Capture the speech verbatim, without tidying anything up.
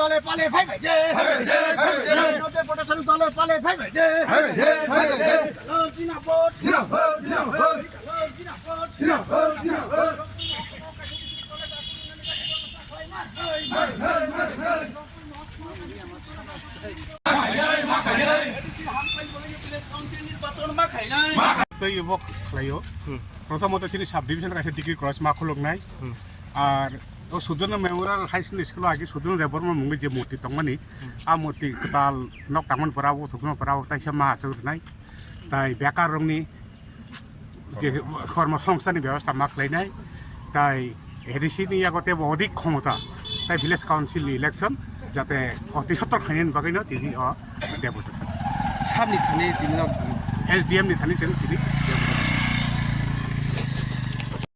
Dole pale phai bai de. Phai bai de, phai bai de. Deputation dole pale phai bai de. Phai bai de, phai bai de. Hello, Jinapur. Jinapur, Jinapur. Hello, Jinapur. Jinapur, Jinapur. Tei obo khlaio. Hmm. Prothomot chini sub division kaisa degree college ma khuluknai. Hmm. Ar o Sudono Memorial High School, school agi Sudono Debbarma mungwi je murti tongmani, hmm, a murti kwtal nok tangmani pora o Sudono pora o taisa ma aswk rwnai. Tai bekar rokni je kormo songstani bebostha ma khlainai, tai A D C ni yago tebo odik khomota, tai village council ni election jate oti sottor khainani bagwino tini o deputation. Sabni thani tini no S D M ni thani chwng tini deputation.